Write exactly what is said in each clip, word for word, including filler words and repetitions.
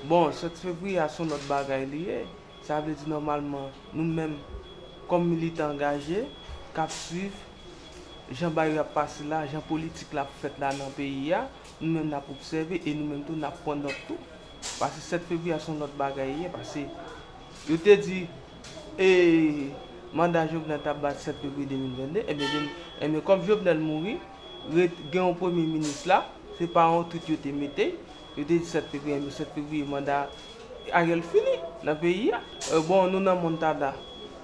Bon, sèt fevriye a se yon lòt bagay li ye. Sa vle di nòmalman nou menm kòm militan angaje k ap swiv jan bagay yo ap pase la, jan politik la ap fèt la nan peyi a, nou menm n ap obsève e nou menm tou n ap pran nòt tou. Paske sèt fevriye a se yon lòt bagay li ye, paske yo te di e manda Jovenel t ap bat sèt fevriye de mil vennde, ebyen, de, ebyen kòm Jovenel mouri, ret, gen yon premye minis la, se pa yon twit yo te mete, yo te di sèt fevriye, men sèt fevriye manda Ariel fini nan peyi a. E, bon, nou nan montada.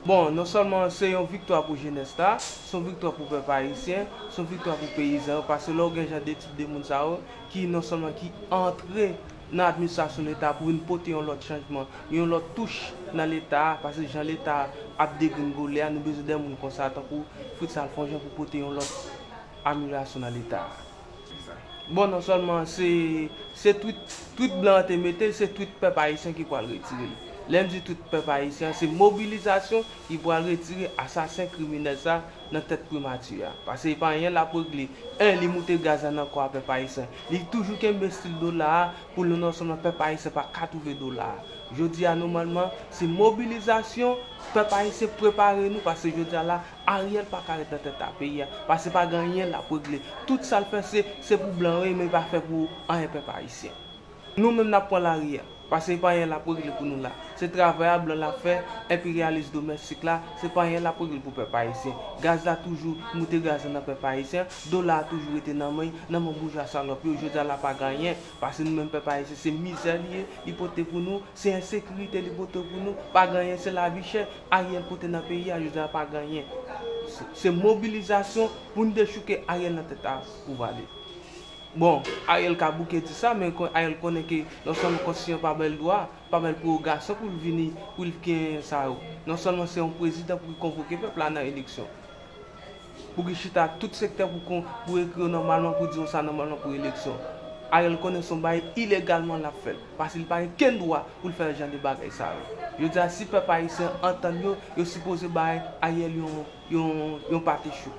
Bon, non sèlman se yon viktwa pou jenès la, se yon viktwa pou pèp ayisyen, se yon viktwa pou peyizan yo, paske lè w gen jan de tip de moun sa yo ki non sèlman ki antre nan administrasyon leta pou vin pote yon lòt chanjman, yon lòt touch nan leta a, paske jan leta a ap degringole a, nou bezwen de moun konsa tankou Fritz Alphonse Jean pou pote yon lòt amelyorasyon nan leta a. Bon, non sèlman se, se twit, twit blan an te mete l, se twit pèp ayisyen ki pral retire l. Lè m di twit pèp ayisyen, se mobilizasyon ki pral retire asasen kriminèl sa nan tèt primati a. Paske e pa anyen l ap regle. En, li moute gaz la nan kò a pèp ayisyen. Li toujou kenbe stil dola a pou nou non sèlman pèp ayisyen pa ka twouve dola a. Jodi a, nòmalman, se mobilizasyon pèp ayisyen prepare nou, paske jodi a la, Ariel pa ka ret nan tèt a peyi a, paske pa gen anyen l ap regle. Tout sa l fè, se, se pou blan yo ye, men li pa fè pou anyen pèp ayisyen. Nou menm n ap pran lari a, paske se pa anyen l ap regle pou nou la. Se travay a blan l ap fè, enperyalis domèstik la, se pa anyen l ap regle pou pèp ayisyen. Gaz la toujou moute gaz la nan pèp ayisyen, dola a toujou rete nan men, nan men boujwa salòp yo, jodi a la pa gen anyen, paske nou menm pèp ayisyen, se mizè li ye, li pote pou nou, se ensekirite li pote pou nou, pa gen anyen, se lavi chè, Ariel pote nan peyi a, jodi a pa gen anyen. Se, se mobilizasyon pou n dechouke Ariel nan tèt a pouvwa li. Bon, Ariel ka bouke di sa, men kon, Ariel konnen ke non sèlman konstitisyon pa ba l dwa, pa ba l pwogasyon pou l vini, pou l gen sa yo. Non sèlman se yon prezidan pou ki konvoke pèp la nan eleksyon. Pou ki chita tout sektè pou kon, pou ekri yo nòmalman, pou di yo sa nòmalman pou eleksyon. Ariel konnen se yon bagay ilegalman l ap fè l, paske li pa gen kenn dwa pou l fè jan de bagay sa yo. Jodi a, si pèp ayisyen antann yo, yo sipoze bay Ariel yon, yon, yon pate cho.